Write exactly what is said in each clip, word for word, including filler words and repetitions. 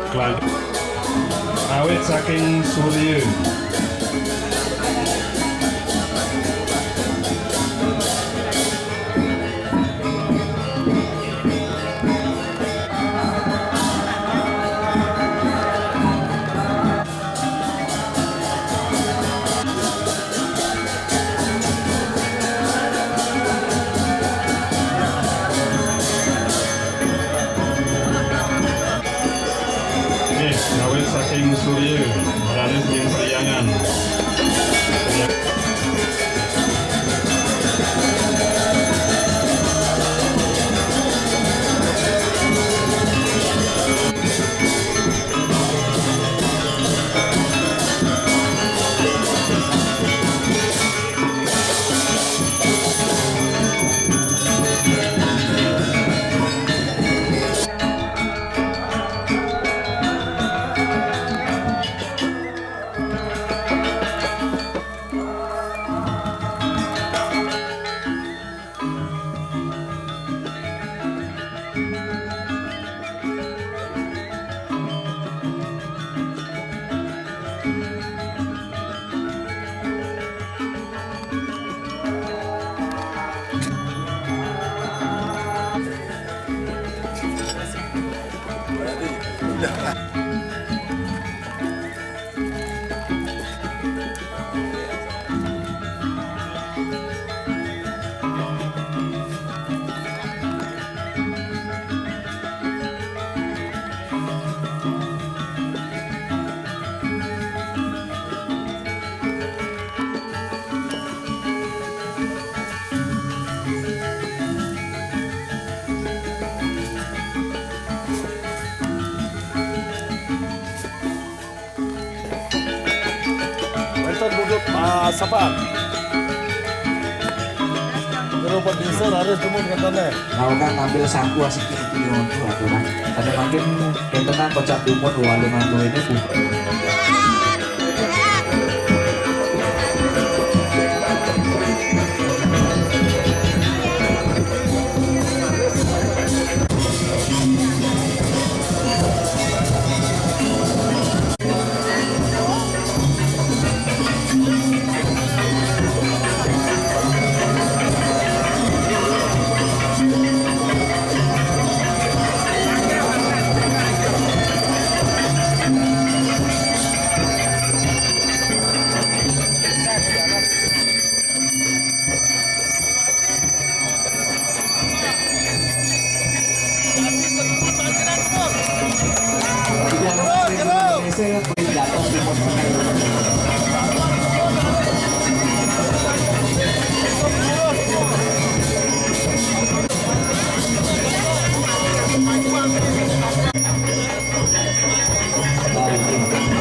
Klan. Awit saking Surya. Nggih, awit saking Surya, raris ing Priangan. Pak Sapam. Guru produser harus jemput katanya. Mau kan ngambil saku asik di sini untuk aturan. Ada makin kita kan kocak dumun walu mantu ini bu.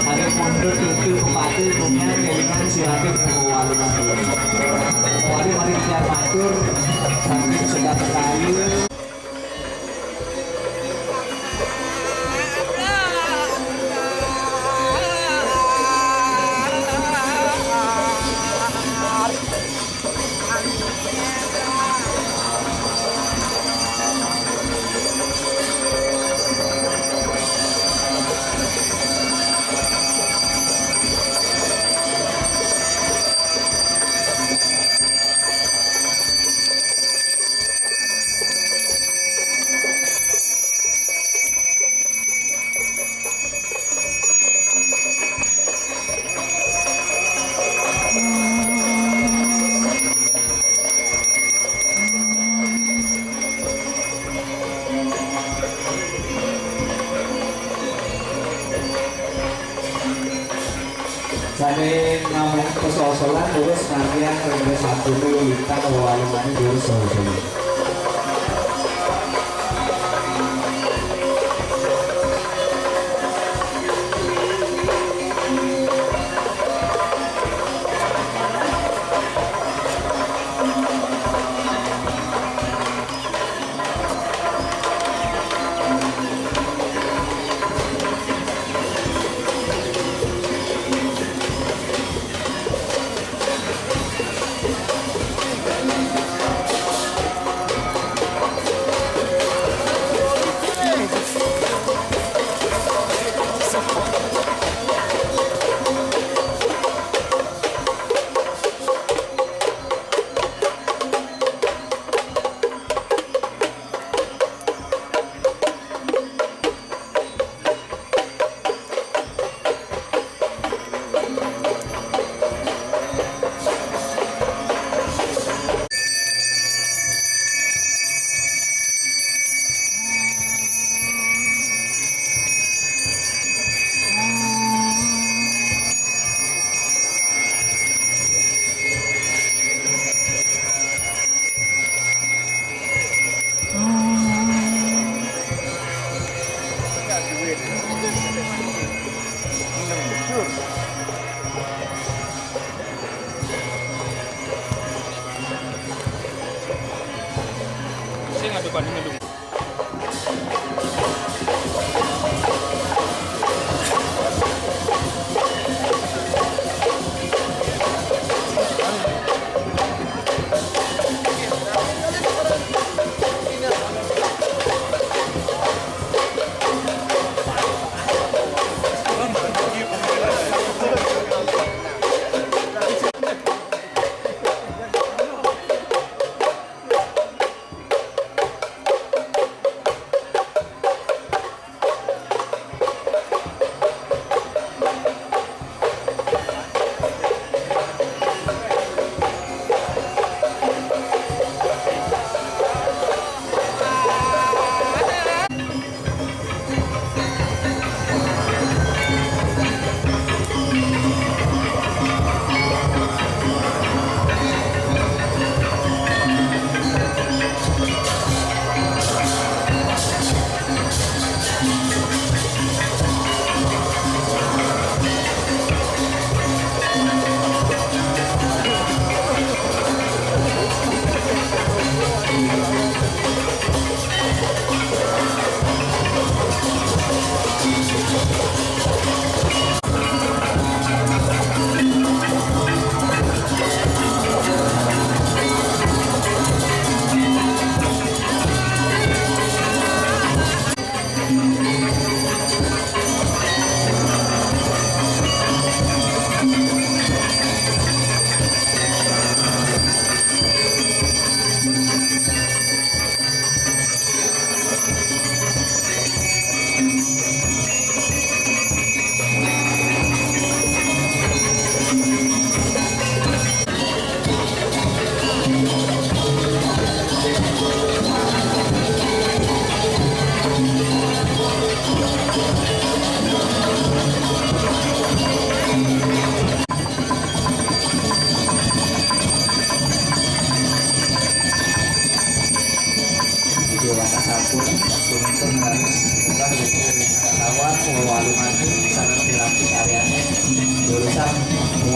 Ada mundur tutu kepatu dengan kelingan silakan ke walungan dulu. Mari mari kita matur sambil sedap kayu. Sané namung pesol-solan terus nantian kanggo satu lintang wewalungané terus solusi.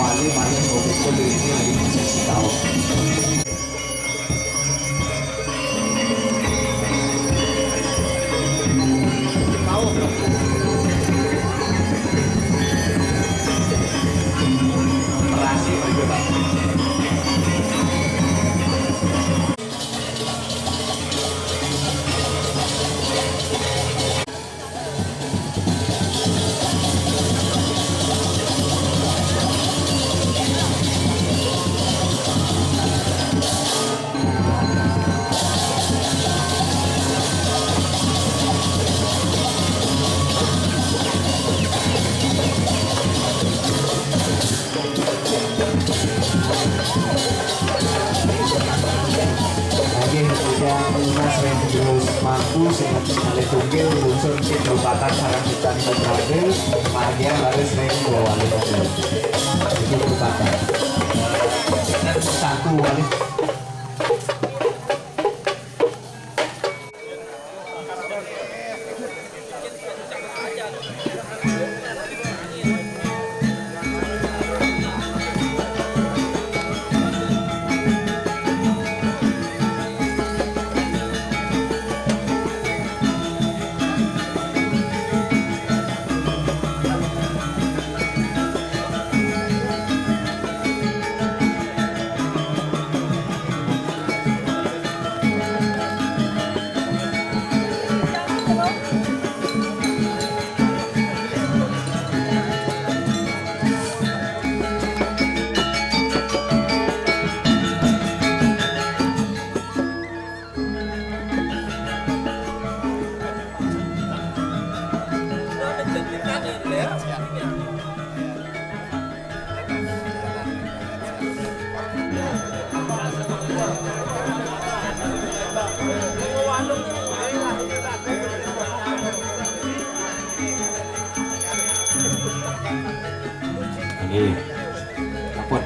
Wali, wali, mobil, mobil ini lagi posisi tahu. Operasi juga, Pak. Oke, kemudian Mas Randy Rose Mangku, sing kalih tunggil, lungsur ke Kabupaten Sarang Hutan Keberangkil, margian baris Randy bawa lima puluh. Itu Kabupaten. Satu wali. Ini. Ampun.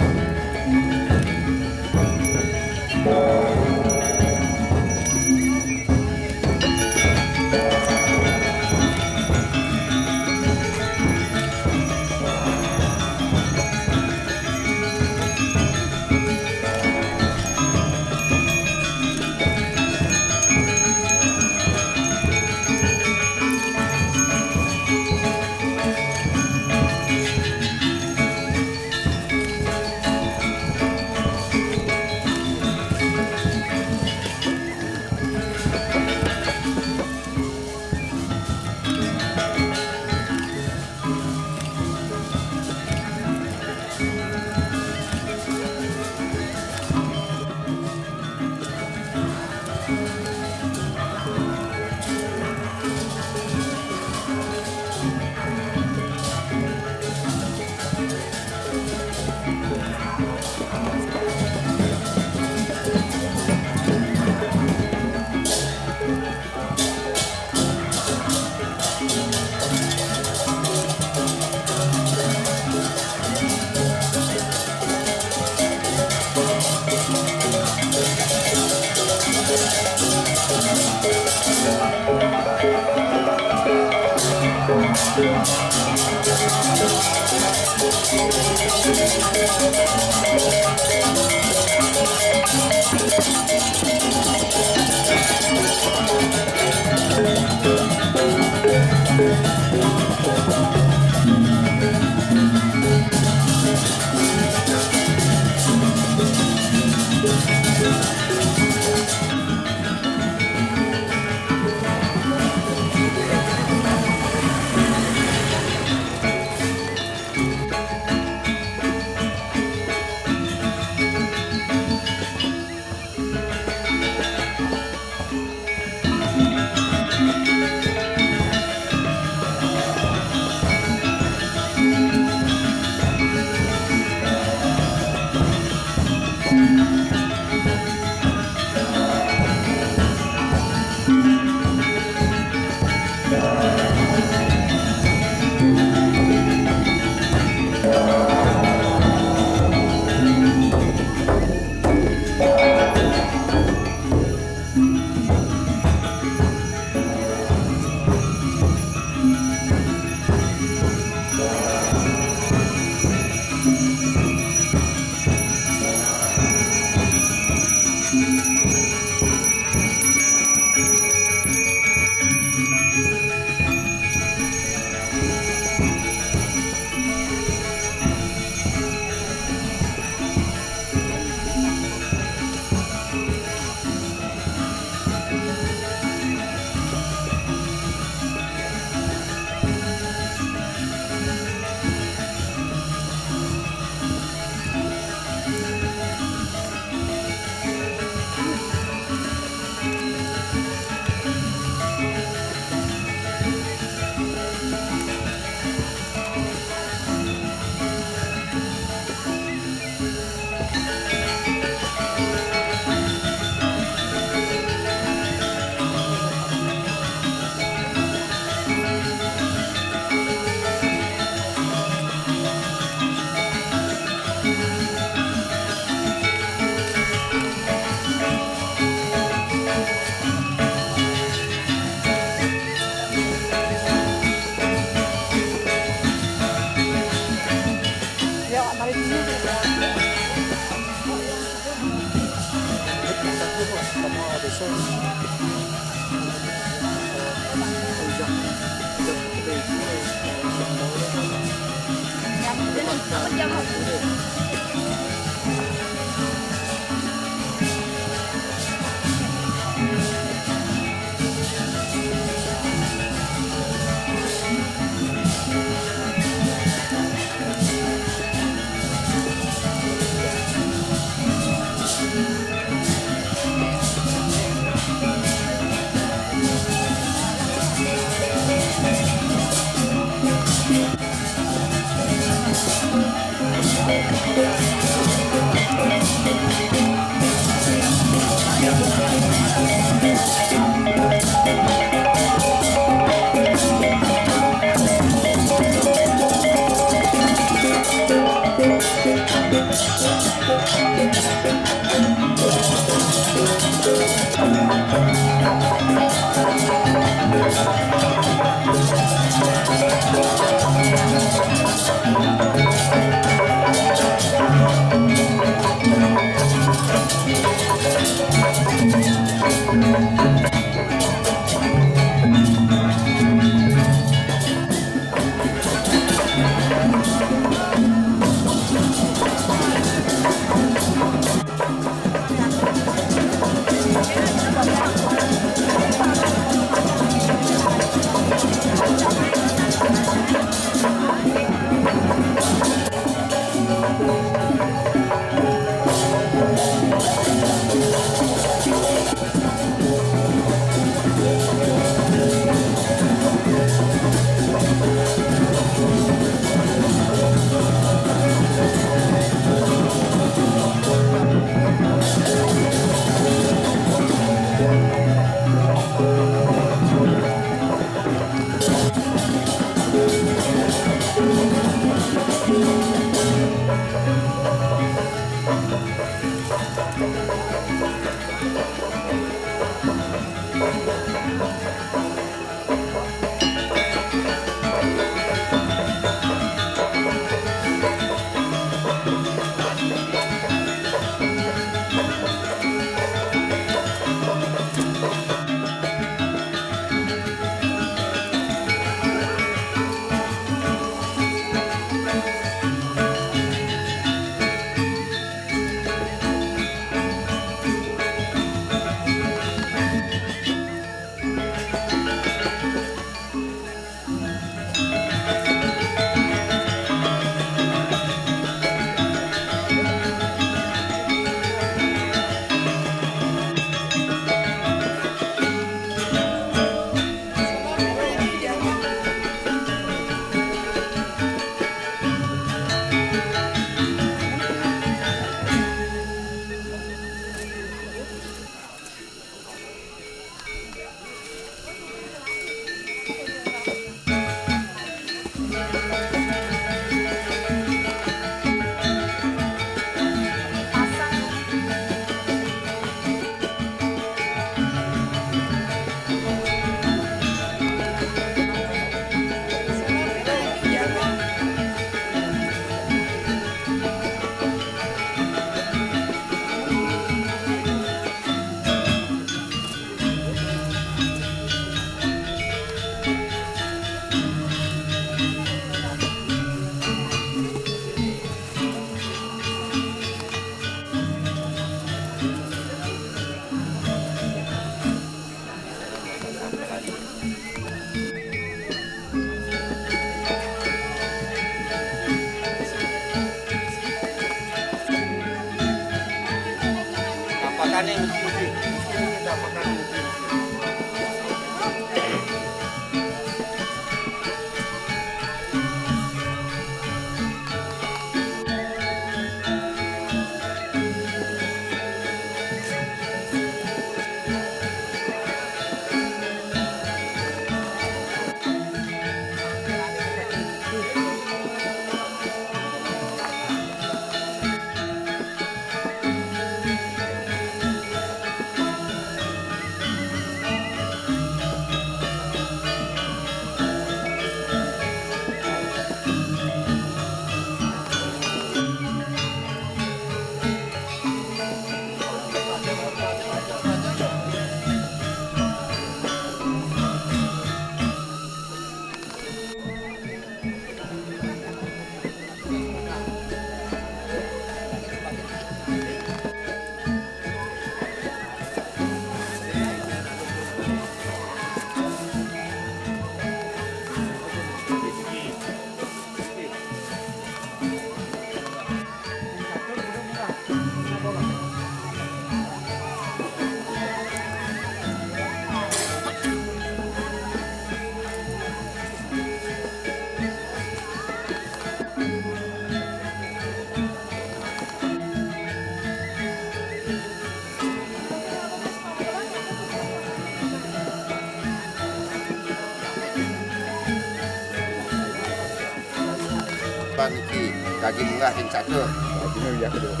Pan iki daging murah sing satu. Daging murah kedua.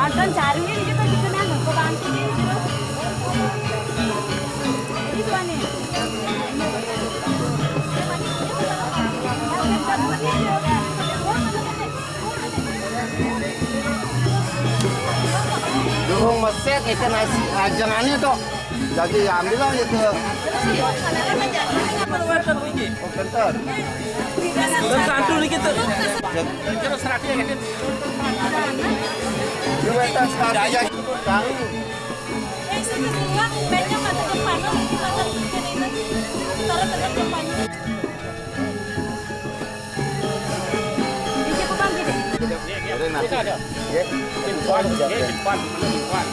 Banten cariin kita dikenal ke bantu dia terus. Ini tuan ni. Durung meset ikan ajangannya tuh. Jadi ambil lah gitu. Oh, bentar. Terus satu lagi tuh. Terus terakhir ya, Din. Lu wetan sekali aja. Tahu. Eh, saya keluar, banyak kata depan, kata ini. Taruh ke depan. Ini siapa, Bang, gitu? Goreng nasi. Kita ada. Ya. Di depan, ya, di depan, di depan.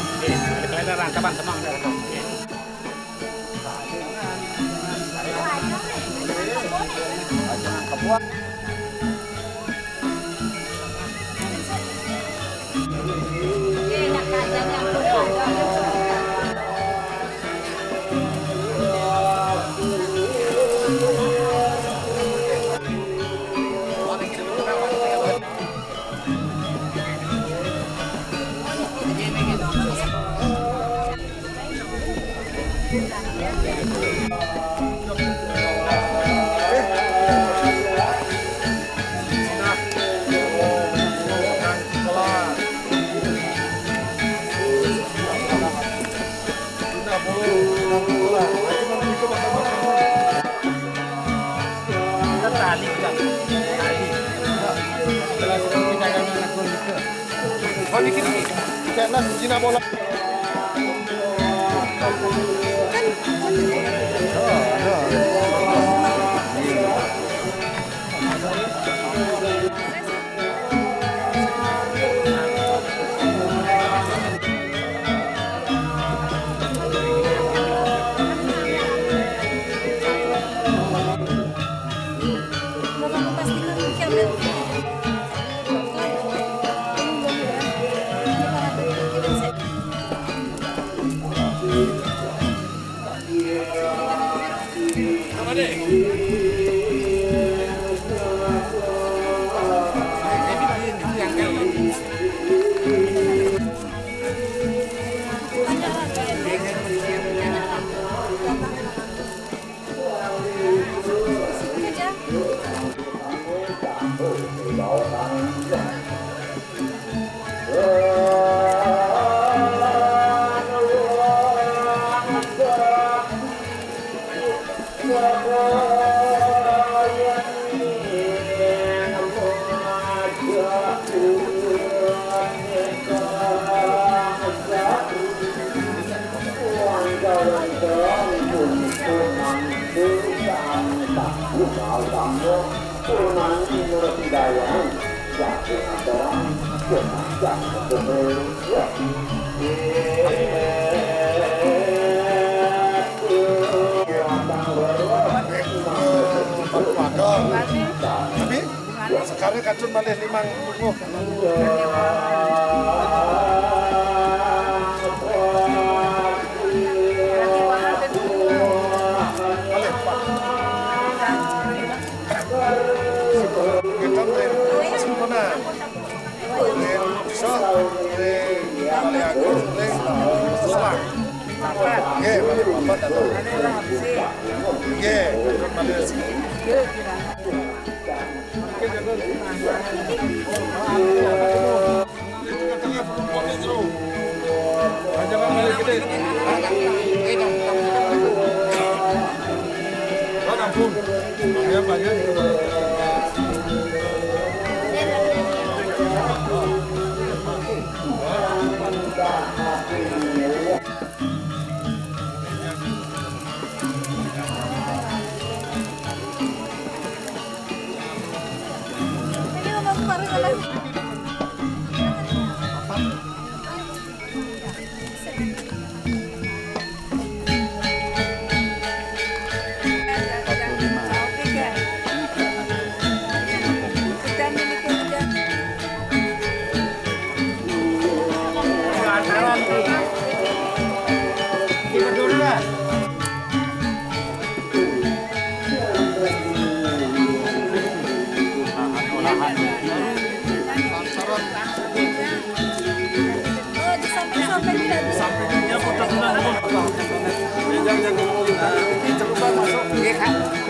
Oke, ada kelihatan rangkapan semang dah. Oke. Kebuang. Oh, dikit, dikit. Jangan, Cina bola. Tapi sekarang kacun malih limang puluh. Kita ring Sempurna, ring Iso, ring Balai Agung, ring Selang. Nggih, malih papat atau? Nggih, malih siji.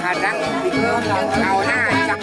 Kadang itu kaona acak.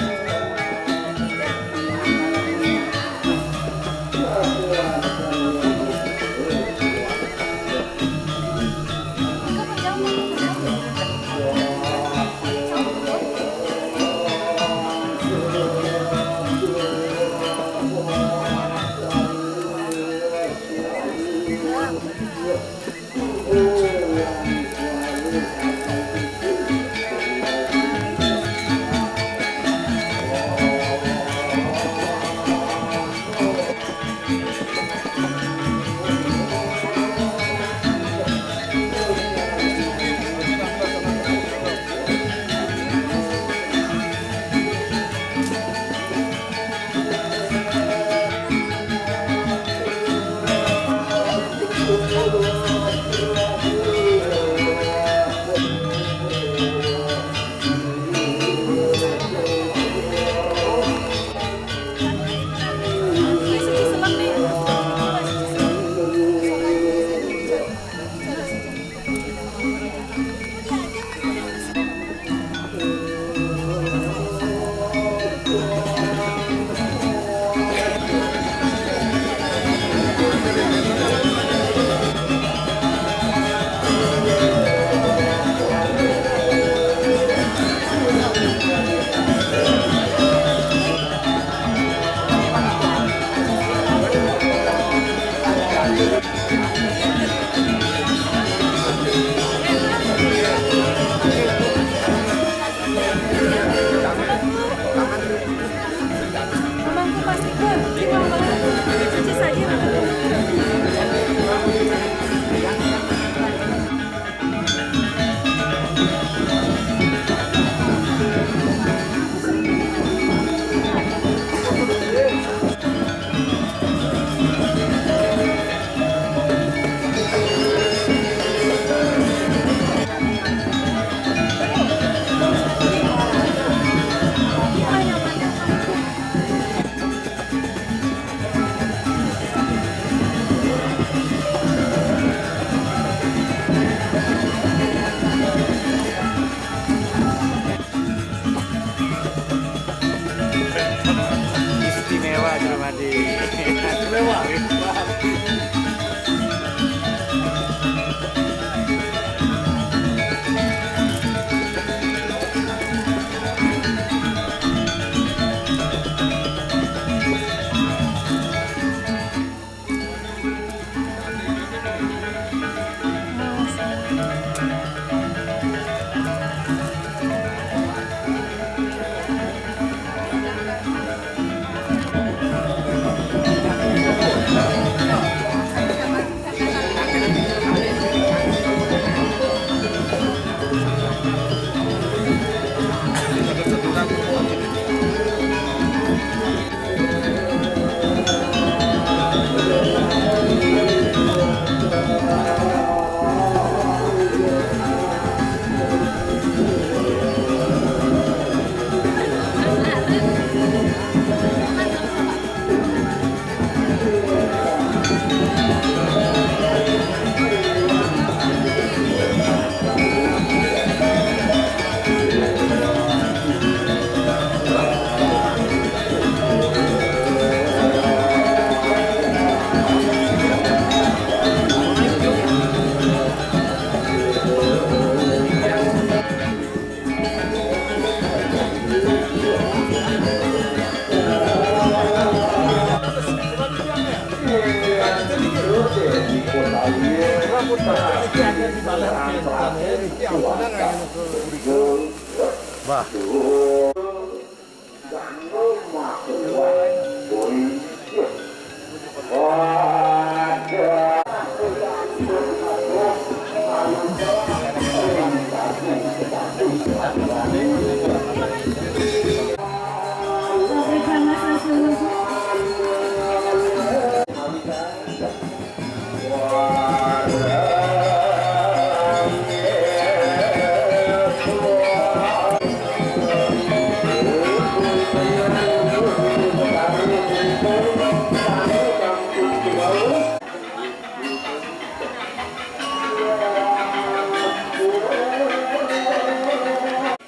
Bah.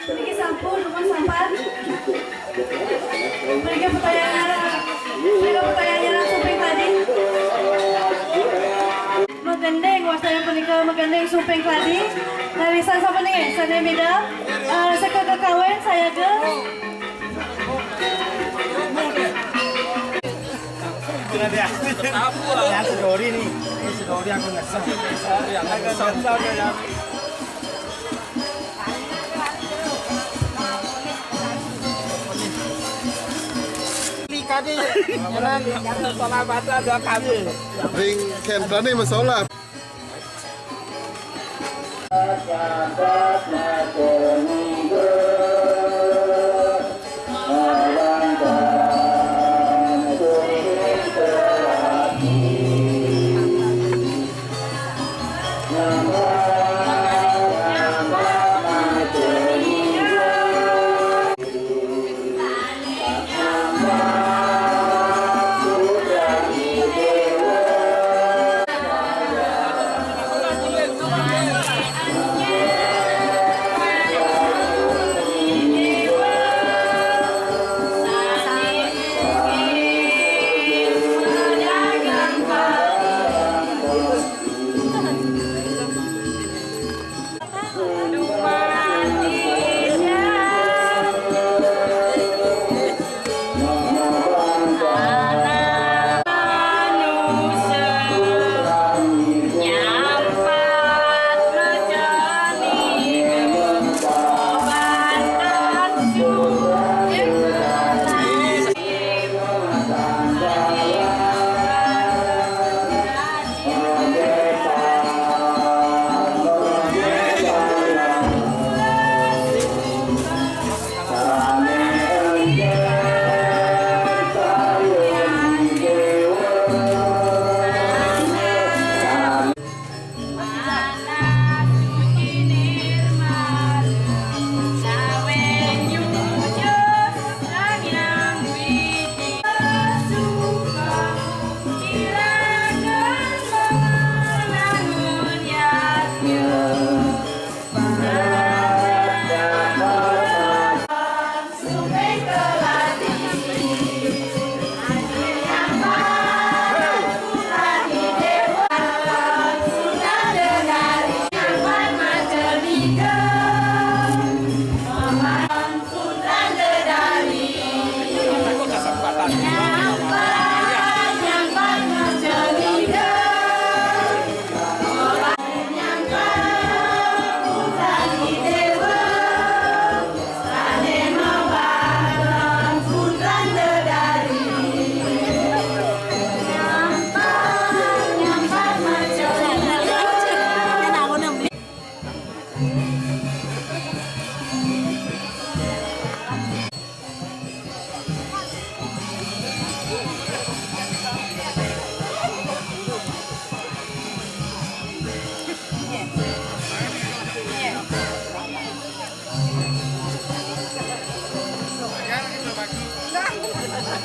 Niki sampun, nuwun sampan. Mriki pertanyaan, mriki pertanyaan nyerang sumping tadi. Megending, wastanya punika megending sumping tadi. Narisan sampun niki, sané mida, eh, seka kekawin sayaga. Ya, sedori nih. Ini sedori aku ngesel. Sedori aku ngesel. Kadi, jangan, jangan salah baca dua kali. Ring kentrane masalah.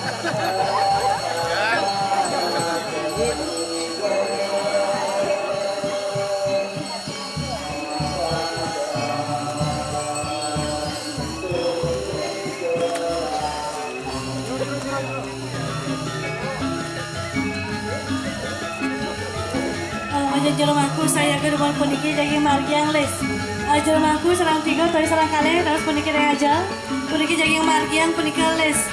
Eh, wajah jero mangku saya ke depan puniki jagi margiang lis. Eh, jero mangku sareng tiga, toya sareng kalih, terus puniki ring ajeng. Puniki jagi margiang punika lis.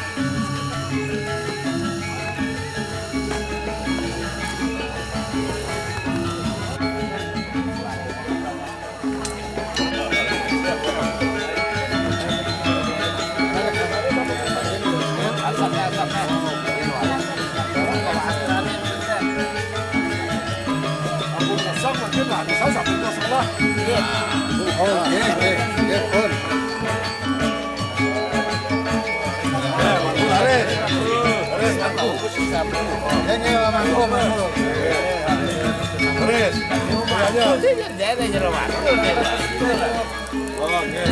Oh, nggih, nggih, nggih, pun. Nggih, nggih, mangku, mangku. Terus. Ayo. Oh, nggih.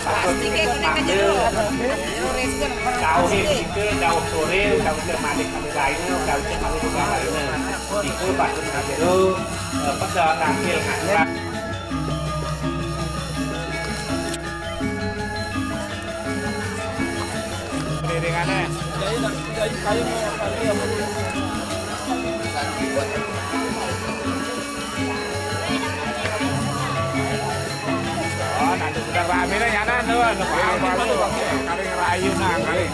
Plastike kuning ke jero. Jero resiko. Dauh sore, dauh sore, dauh malih malih lainnya, dauh malih malih lainnya. Iku patut kajero, eh, peda tampil ngatur. Iringane. Oh, nanti sudah rame nih, ya, nah, tuh, anu, apa tuh, kali ngerayu, nah, kali.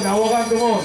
Nawakan tumon.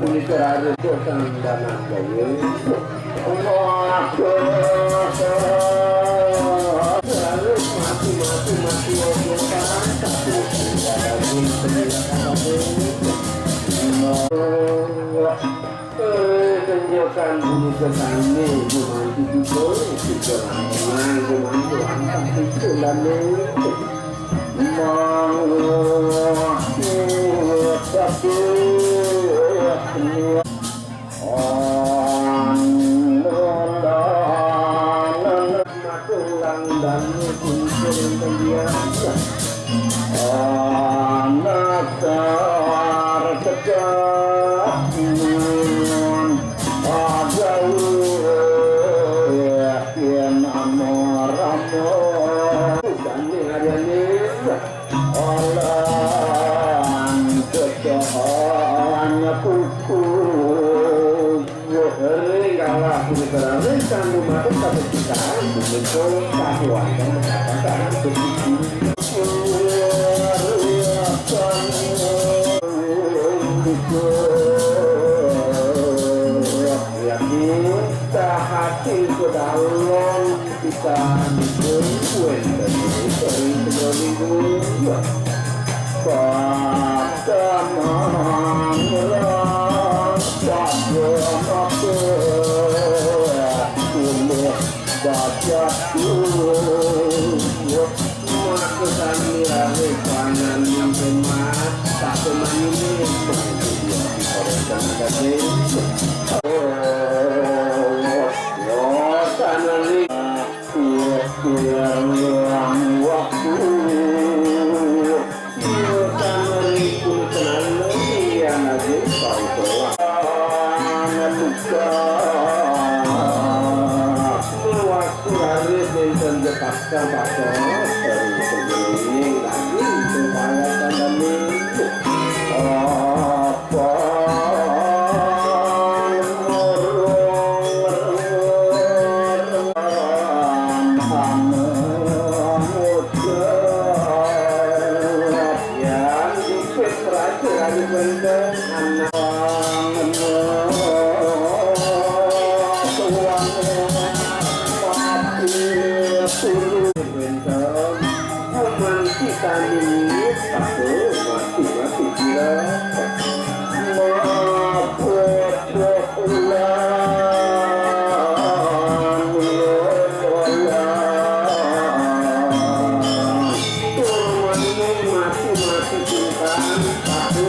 Punika raris kosandanan gawé. Eh, tunjukkan bunyi kesane, gumanti kita, kita tenang, gumanti lantas kita lalu. Mau tapi Tulang dan kuncir dia. Anak terdekat. Ada yang amor-amor. Dan hari ini. Alam kecahayaan kuku. Ringkala punika ringkang dumateng kabencikan, punika kakuatan mengatakan begitu. Yakin tahati kedalem Kita dipun wénten ing Segra Minggu. Patemanggra pada mati pilih bajak. Maka sami raris pangan mimpen mat, satu manine, mangku dia dikorek kami kasih. Oh, oh, tanah. Waktu hari minten jepaskan pasang dari sejeling lagi supaya kami Gumanti tani, aku mati-mati kira. Mabuk ulang, ulang. Turun mati-mati cinta, aku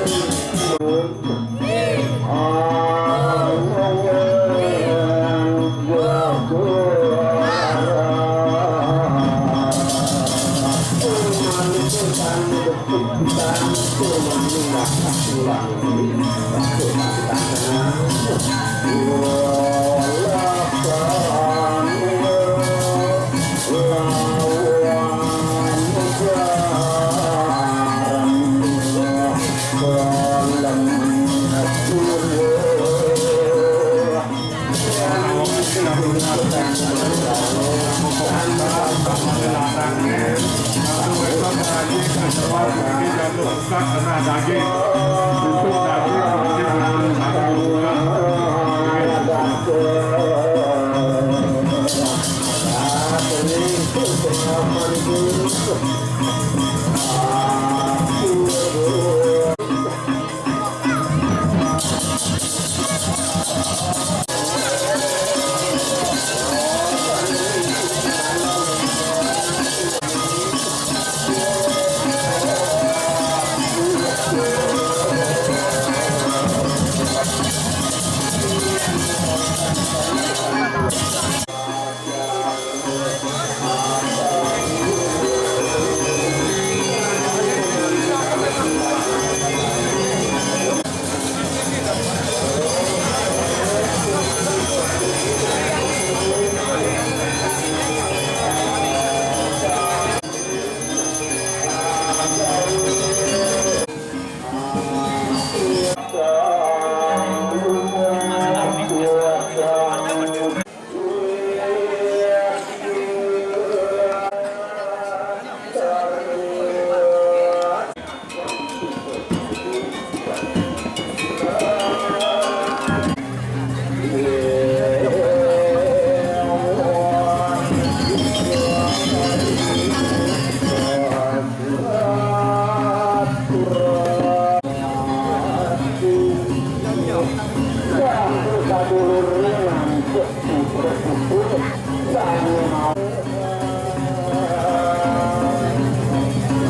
Sampun sadulure nancep putra-putri sane mau.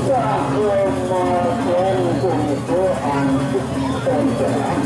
Sampun mawon punika antuk tentrem.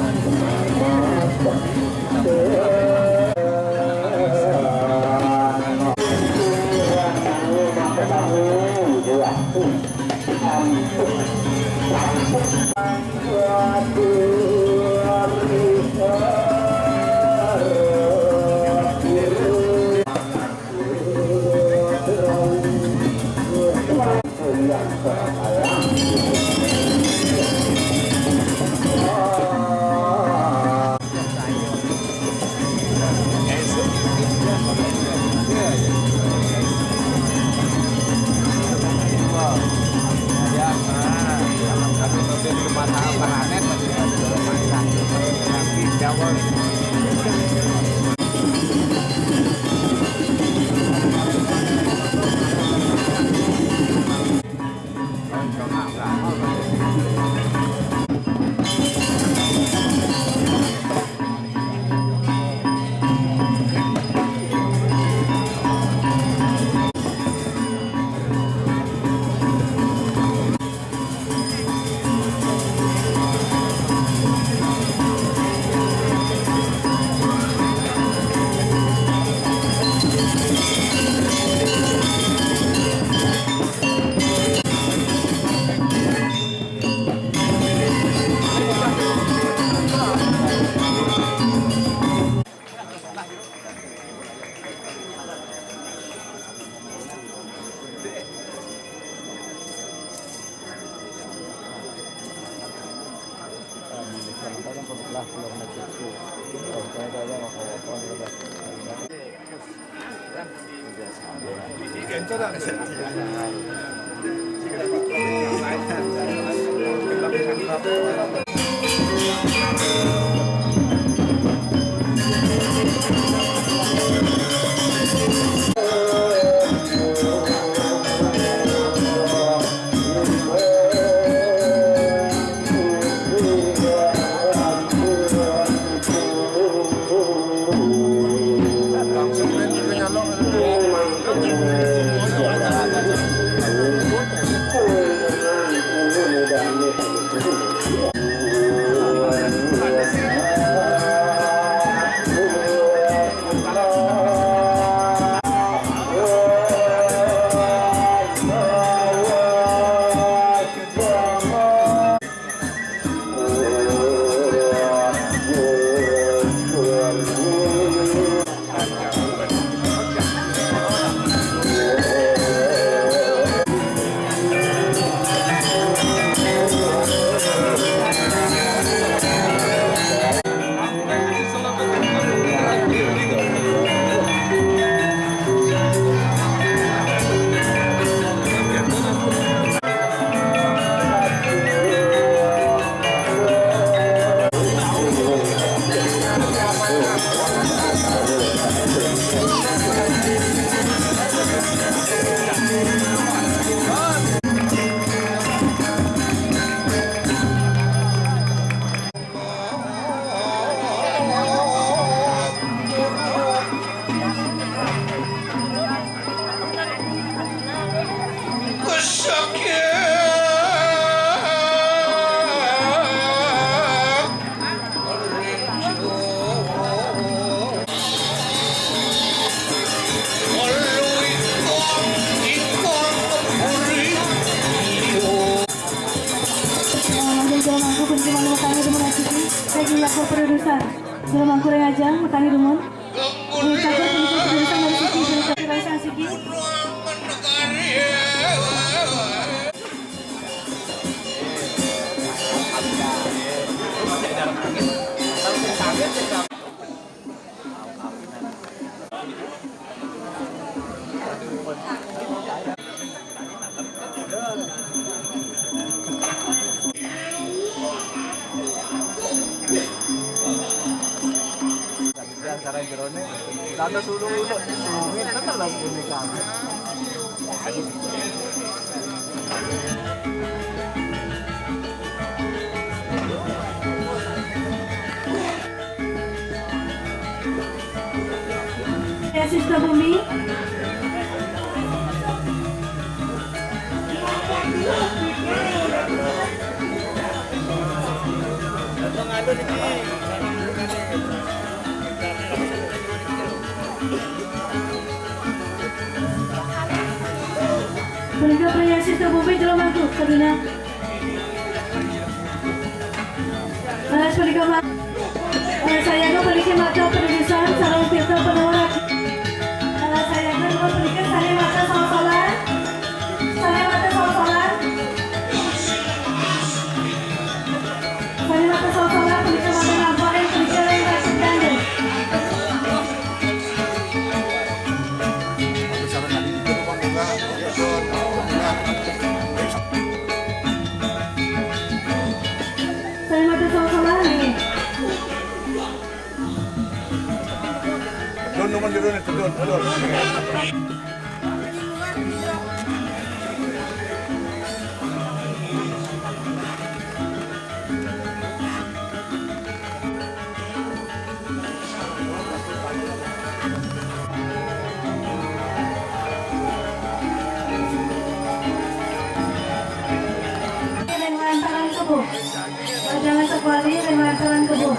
Mangkin jero mangku puniki mangku kami dumun asiki. Saking Yakob Produser. Jero mangku ring ajeng, kami dumun. Ring Yakob puniki produser dari siki, dari siki. Di antara jerone, tanda sulung itu, sulungnya tetap lagu ini kan. Sista Bumi. Penegak pria Sista Bumi dalam aku, Sabina. Alas penikmat. Eh, saya ke peniki mata penulisan sarang tirta penawar. Eh, saya ke peniki sani mata sol-solan. Sani mata sol-solan. Sani mata sol-solan, peniki mata nampak, eh, peniki lain rasa ganda. Saya mata sol-solan ni. Tedun, teman, tedun, tedun, tedun. Dengan tangan kebo. Jangan sekuali dengan tangan kebo.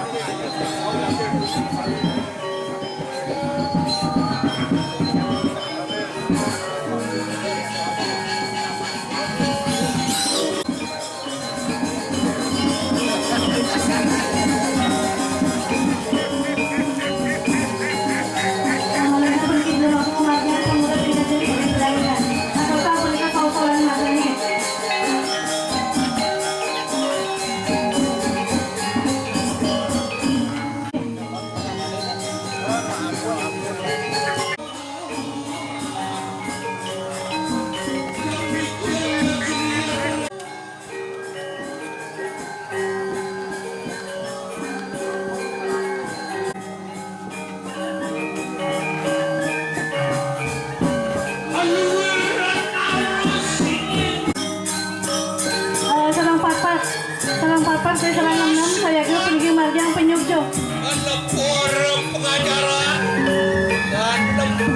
Eh, sareng patpat, sareng patpat, saya sareng enam enam, saya ke pergi marjang penyuk jo. Menepur pengajaran dan nempung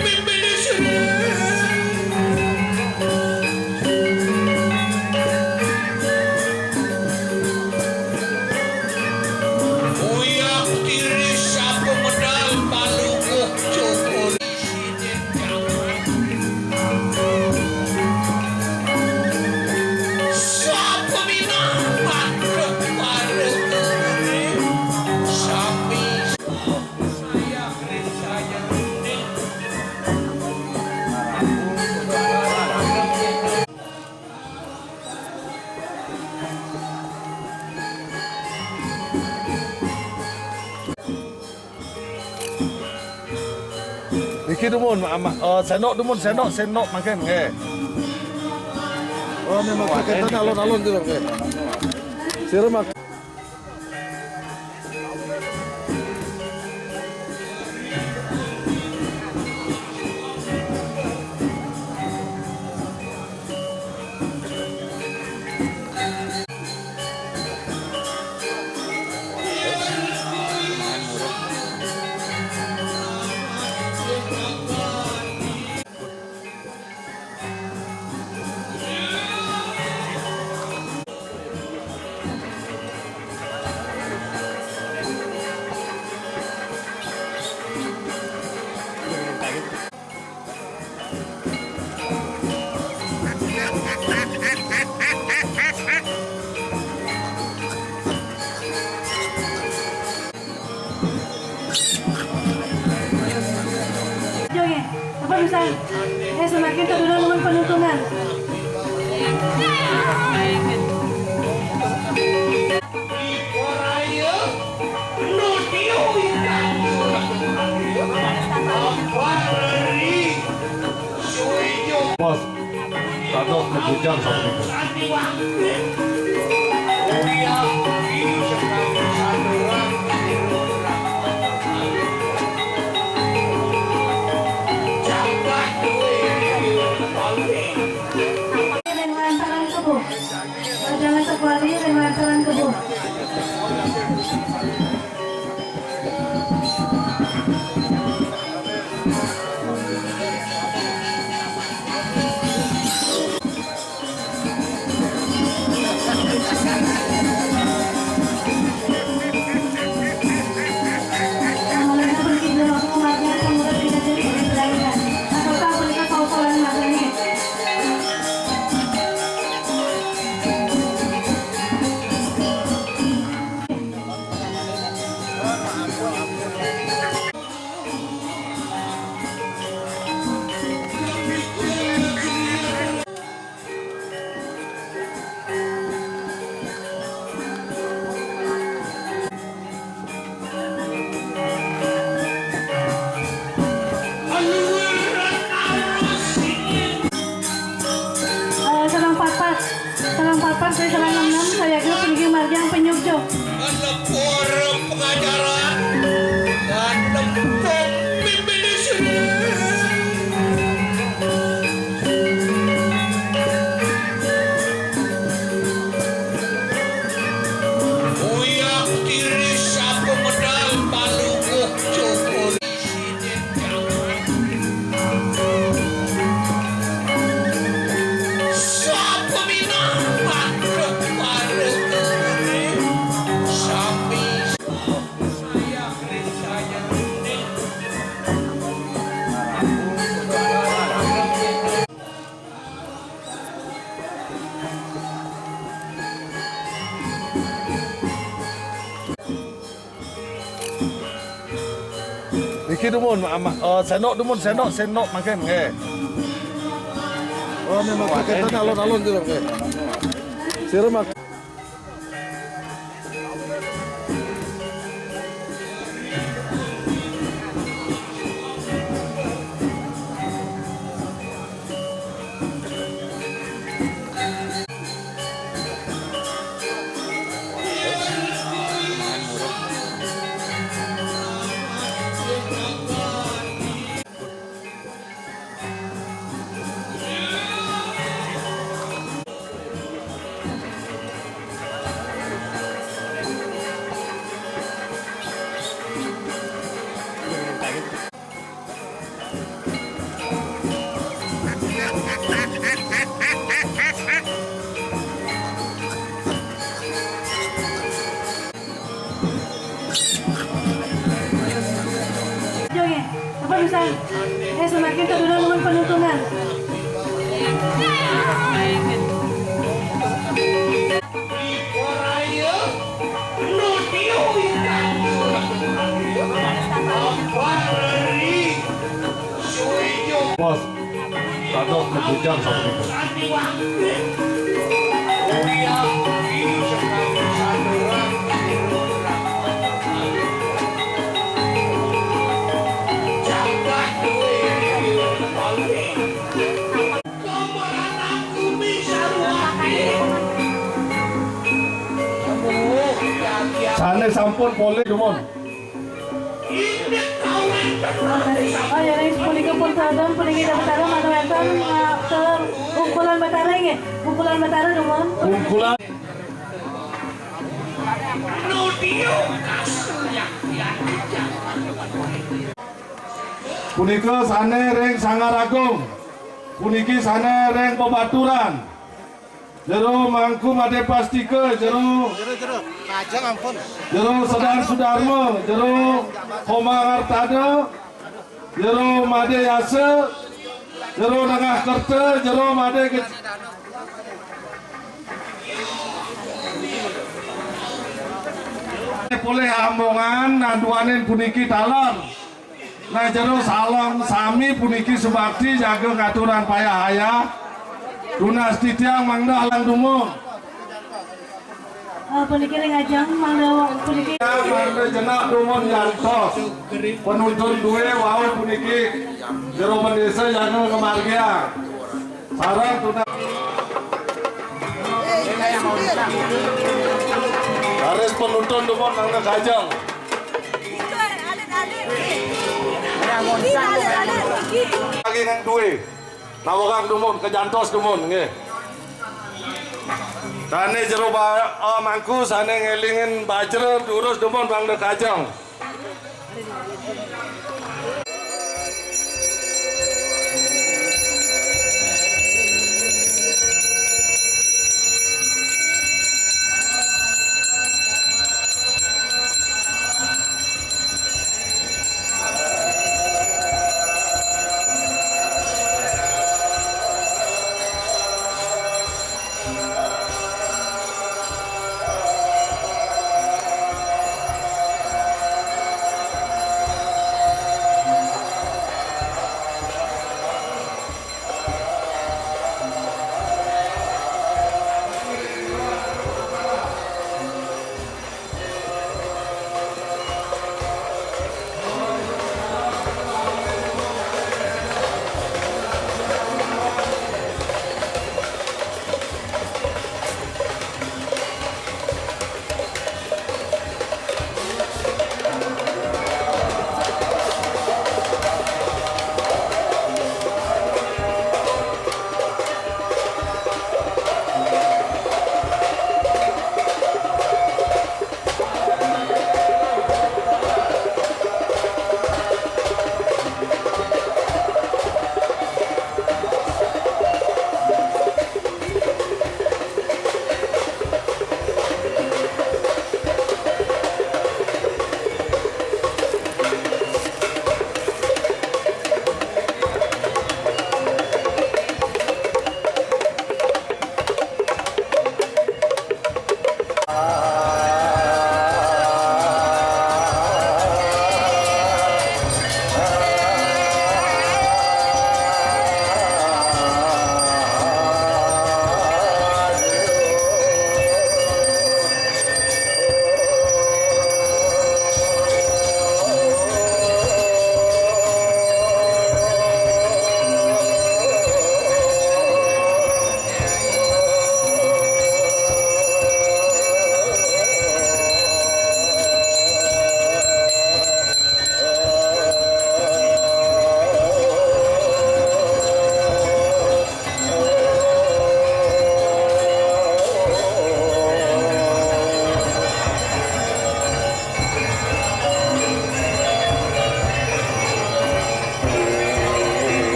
pimpin istri. Uyak tiris sapu medal palungguh cukur. Sapa minat patuh pada sami. Niki dumun, ama-, eh, senok dumun, senok, senok mangkin, nggih. Oh, memang kita alon-alon gitu, nggih. Sira mak- Jong, eh, apa bisa? Eh, semakin terdengar dengan penuntungan. Bos, dados kebujang sapunika. Dengan sekuali dengan tangan kebo. Ki dumun, ama, eh, sendok dumun, sendok, sendok mangkin, nggih. Oh, memang kita alon-alon gitu, nggih. Sira mak- Joge, apa bisa? Eh, semakin terdengar dengan penuntungan. Bos, dados mabujang sapunika. Sane sampun polih, dumun. Oh, ya, ring punika pun tedun, puniki dapat tedun, mantuk wenten, eh, ke Ungkulan Batara, nggih. Ungkulan Batara, dumun. Ungkulan. Punika sane ring Sanggar Agung. Puniki sane ring bebaturan. Jero Mangku Made Pastika, jero Jero, jero. Majeng ampun. Jero Sedar Sudarma, jero Komang Artada, jero Made Yasa, jero Nengah Kerta, jero Made Ke-, polih ambungan nanduanin puniki taler. Nah, jero salon sami puniki subakti jaga ngaturang payah ayah. Tunas titiang mangda lang dumun. Ah, puniki ring ajeng mangda puniki. Ya, mangda jenak dumun jantos. Penuntun due wau puniki. Jero bendesa jaga ngamargiang. Sareng tunas. Baris penuntun dumun mangda kajeng. Lagi nang duwe. Nawakang dumun, kajantos dumun, nggih. Sane jero ba-, eh, mangku, sane ngelingin bajra, durus dumun, mangda kajeng.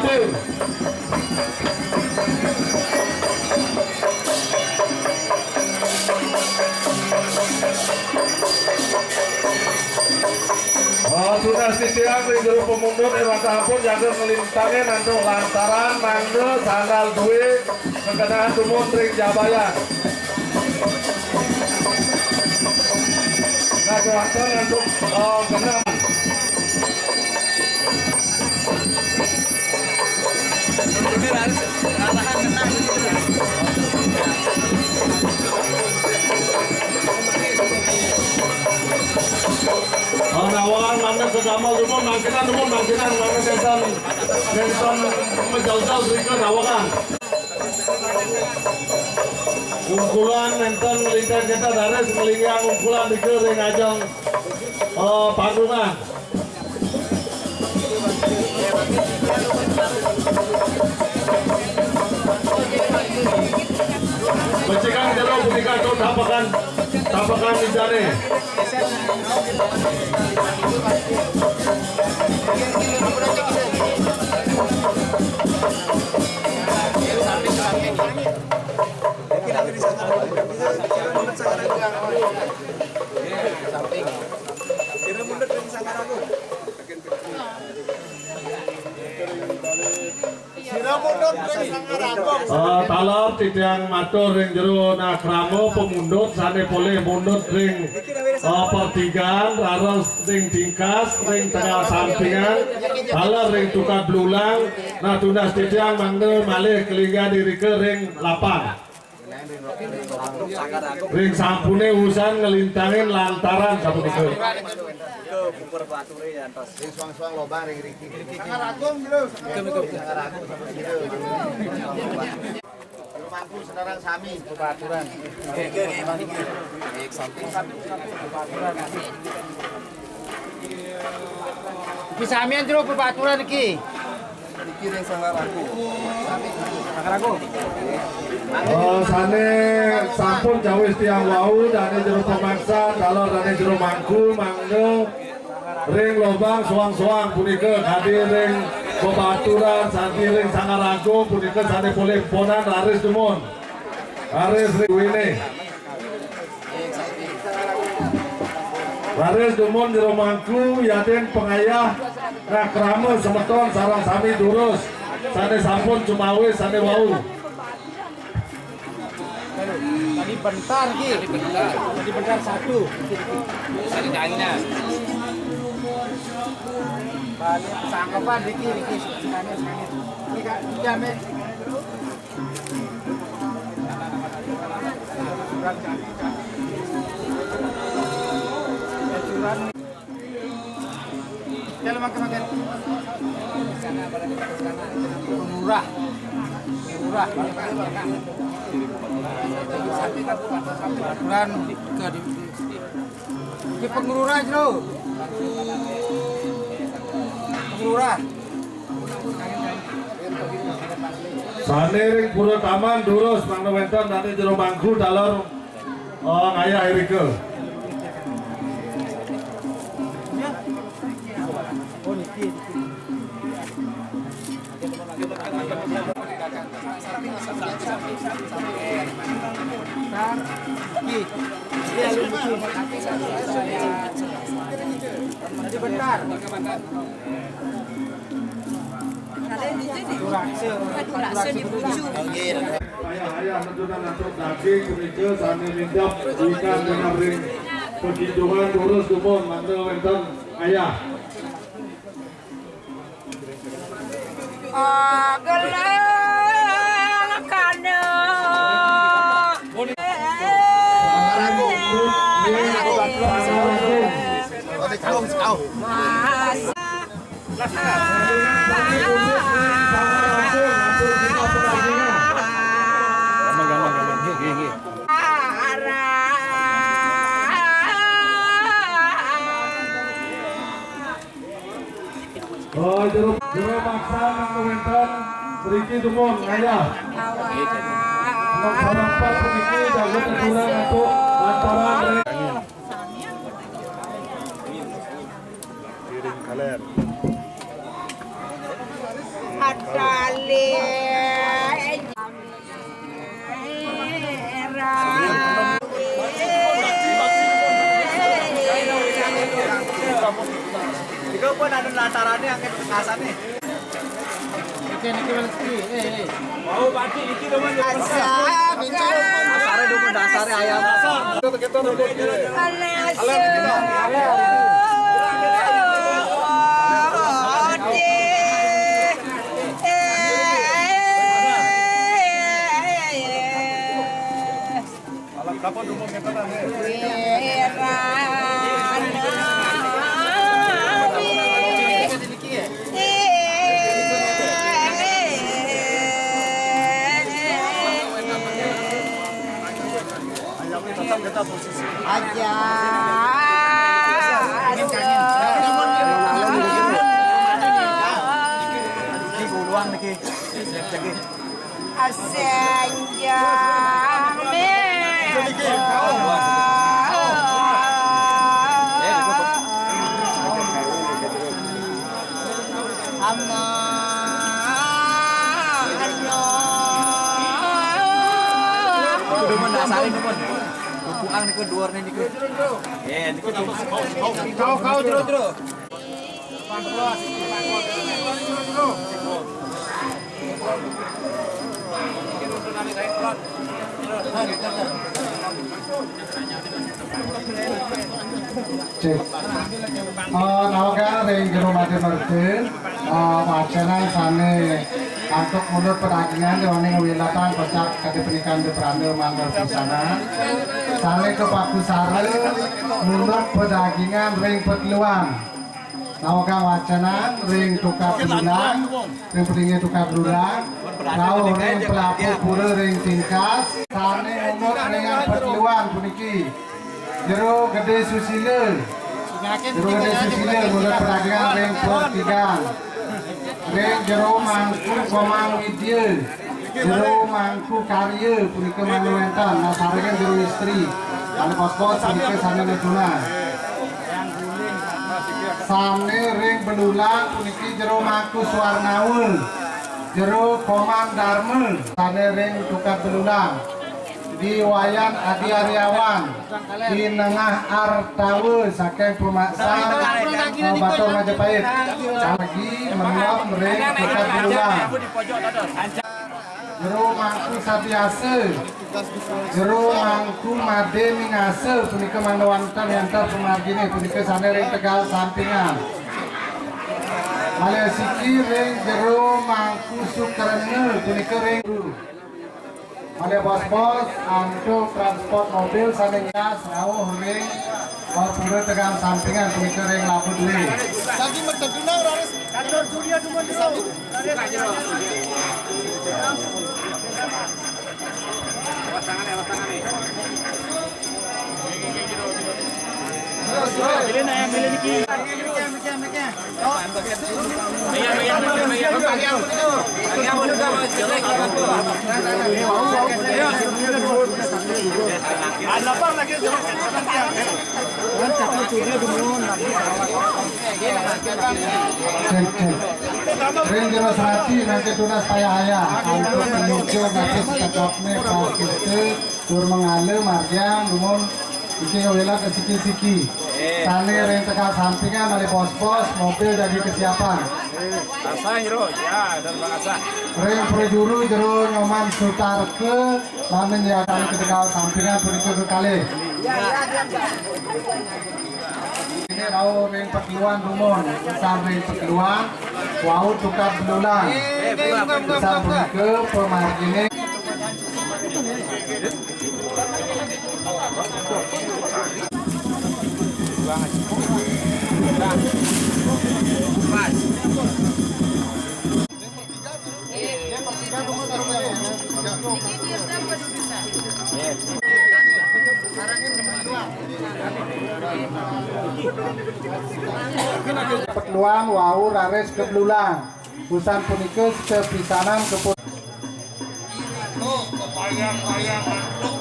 Oh, tunas titiang ring jero pamundut, eh, mangda ampun jaga nglintangin antuk lantaran mangda sandal dué kekenehan dumun ring jabayan. Nah, kewanten antuk, eh, genep. Oh, nawegang mangda ka gamel dumun, mangkihan dumun, mangkihan mangda nénten, nénten majaljal drika nawegang. Ungkulan nénten nglintang kita raris nglinggihan ungkulan drika ring ajeng, eh, panggungan. Becikang jero punika antuk tapakan, tapakan ijané. Eh, taler titiang matur ring jero, nah, krama pamundut sané polih mundut ring, eh, pertigaan, raris ring tingkas, ring tengah sampingan, taler ring tukad blulang, nah, tunas titiang mangda malih kalinggihan irika ring lapan. Ring sampuné usan nglintangin lantaran sapunika. Ring suang-suang lobang ring riki. Sanggar Agung, Bro. Sanggar Agung, sapunika. Jero mangku sedarang sami, pepaturan. Iki samian jero pepaturan iki. Iki ring Sanggar Agung. Sanggar Agung. Eh, sané sampun jawis tiang wau, dané jero pamaksan, taler dané jero mangku, mangda ring lobang soang-soang punika kadi ring pepaturan, santi ring Sanggar Agung punika sané polih emponan raris dumun. Raris ring duéné. Raris dumun jero mangku, yadin pangayah, nah, krama semeton sareng sami durus, sané sampun cumawis sané wau. Tadi bentar, Ki. Tadi bentar. Tadi bentar satu. Tadi kainnya. Balik sangkepan, Riki, Riki. Sebenarnya, sebenarnya. Ini, Kak, ini, Kak. Jalan makan, makan. Lurah. Lurah. Aturan ke di, di pengelurah, Jero. Pengelurah. Sané ring Pura Taman durus mangda wénten dané jero mangku taler, oh, ngayah irika. Tadi bentar. Ayah-ayah nedunan antuk daging punika sané nindep ikan genep ring pekinjungan durus dumun mangda wénten ayah. Agelang kana. Masa. Gampang, gampang, gampang. Nggih, nggih, nggih. Oh, jero, jero maksa mangda wénten mriki dumun ngayah. Nang sareng pas mriki jaga teturan antuk lantaran. Piring kaler. Tiga pun ada lantarannya angkat kekerasan nih. Oke, niki balik sini. Eh, eh. Mau pati niki teman. Asa, dasarnya dulu, dasarnya ayam. Dasar. Kita, kita, kita. Alah, alah. Alah, berapa dulu kita nih? Aja. Ini guluang niki. Senja. Ama. Anu. Dumun dasare dumun. Bukuang niku duurne niku. Eh, niku. Kau, kau, jero, jero. Cek. Eh, nawaka ring jero made mercen, eh, wacana sane antuk munut pedagingan dewaning wilatan pecak kadi penikan di pranda mangga pisanan. Sane kapakusara munut pedagingan ring peteluan. Nawaka wacanan ring tukad belulang, ring pedinge tukad belulang, rauh ring pelabuh pura ring tingkas, sane ngunut ring peteluan puniki. Jero Gede Susila. Jero Gede Susila ngunut pedagingan ring Purtigan. Ring Jero Mangku Komang Widya. Jero Mangku Karya punika mangda wenten, nah, sarengin Jero Istri. Sane pos-pos punika sane netunan. Sane ring Belulang puniki Jero Mangku Suwarnawa. Jero Komang Darma. Sane ring Tukad Belulang. Di Wayan Adi Aryawan. Di Nengah Artawa saking Pemaksan, eh, Batur Majapahit. Lagi menop ring Tukad Belulang. Jero Mangku Sabiasa. Jero Mangku Made Mingasa punika mangda wenten, wenten pamargine punika sane ring Tegal Sampingan. Malih siki ring Jero Mangku Sukrena punika ring Malih pos-pos antuk transport mobil sane ngias rauh ring, eh, Pura Tegal Sampingan punika ring Labuh Due. Lagi merceduna raris. Kantor Surya Dumun dulu. Terus, terus. Pilih, nah, yang pilih niki. Ring Jero Serati nangke tunas payahaya antuk penuju ngatus tetapne prakiste tur mengala margiang dumun iki ngawela ke siki-siki. Sane ring Tegal Sampingan malih pos-pos, mobil dadi kesiapan. Asah, Ro. Ya, dan Bang Asah. Ring prajuru Jero Nyoman Sutarke, mamin ya kali ke Tegal Sampingan punika kekalih. Ini rauh ring Pekeluan dumun, usan ring Pekeluan, wau Tukad Belulang. Usan punika pamargine. Pekeluan wau raris ka Belulang. Usan punika sepisanan kepun. Ira to kebayang-bayang mantuk,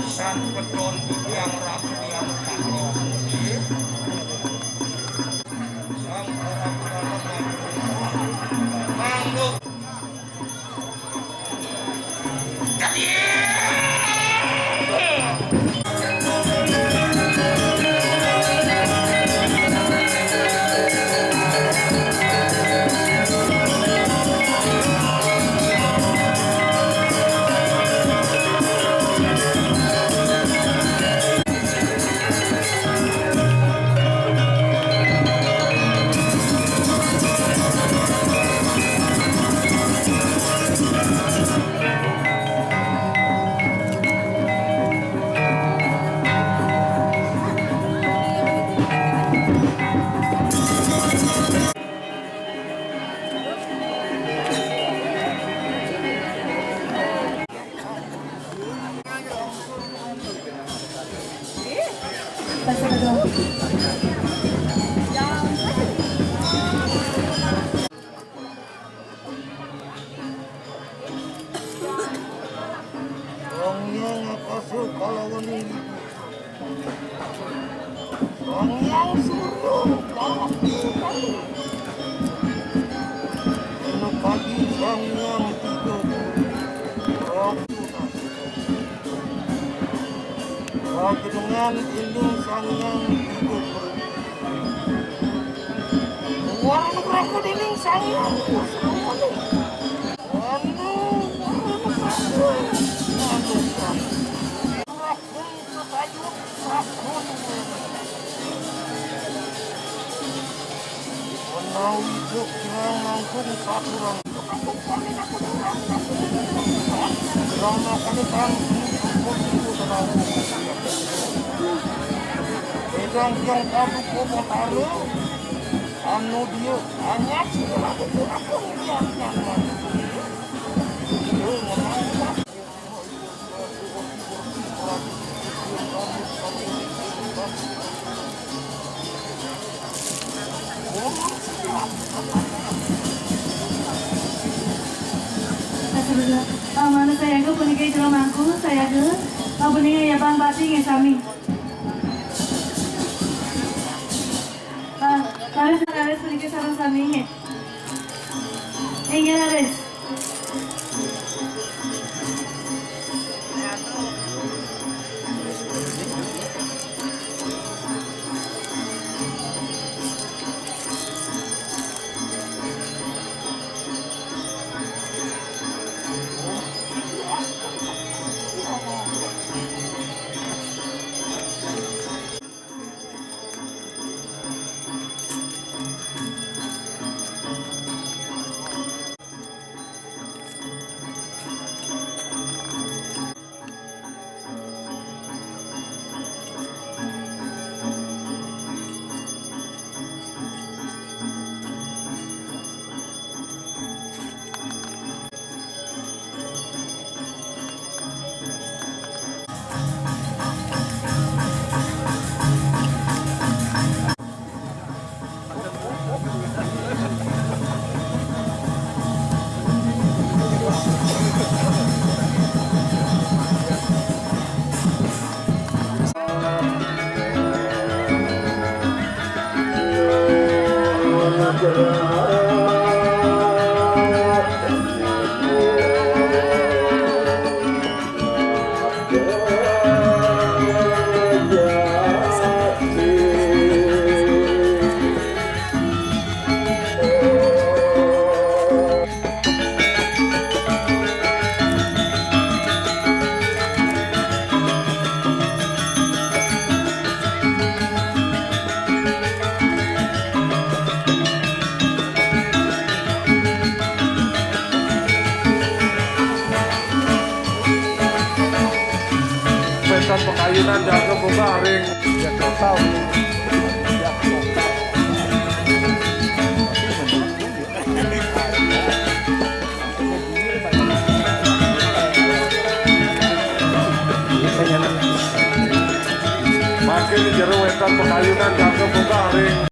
sang pedon bibiang rabiang kanggo putih, sang orang dalam mantuk. Sang Hyang Akasa kalawan Ing Widi. Sang Hyang Surya kalawan Ing Widi. Dina kaji Sang Hyang Tiga Puri. Rabu. Panjenengan dening Sang Hyang Tiga Puri. Warna raga dening Sang Hyang Kusumaning. Anu, warna raga, anu, raga. Raga kekayut, raga. Menawi ibu kirang langkung sakurang. Kirang langkung sampun ibu tenang. Edang yang kabuk kopo taru, anu dia hanya kirang langkung sampun yang nyaman. Dia menang. Astagfirullah. Ah, manah sayaga puniki jero mangku, sayaga. Ah, puniki ya Bang Pati nggih sami. Ah, laris, laris puniki sareng sami nggih. Inggih, laris. Wetan Pekayunan, jaga boga ring. Mangkin jero Wetan Pekayunan, jaga boga ring.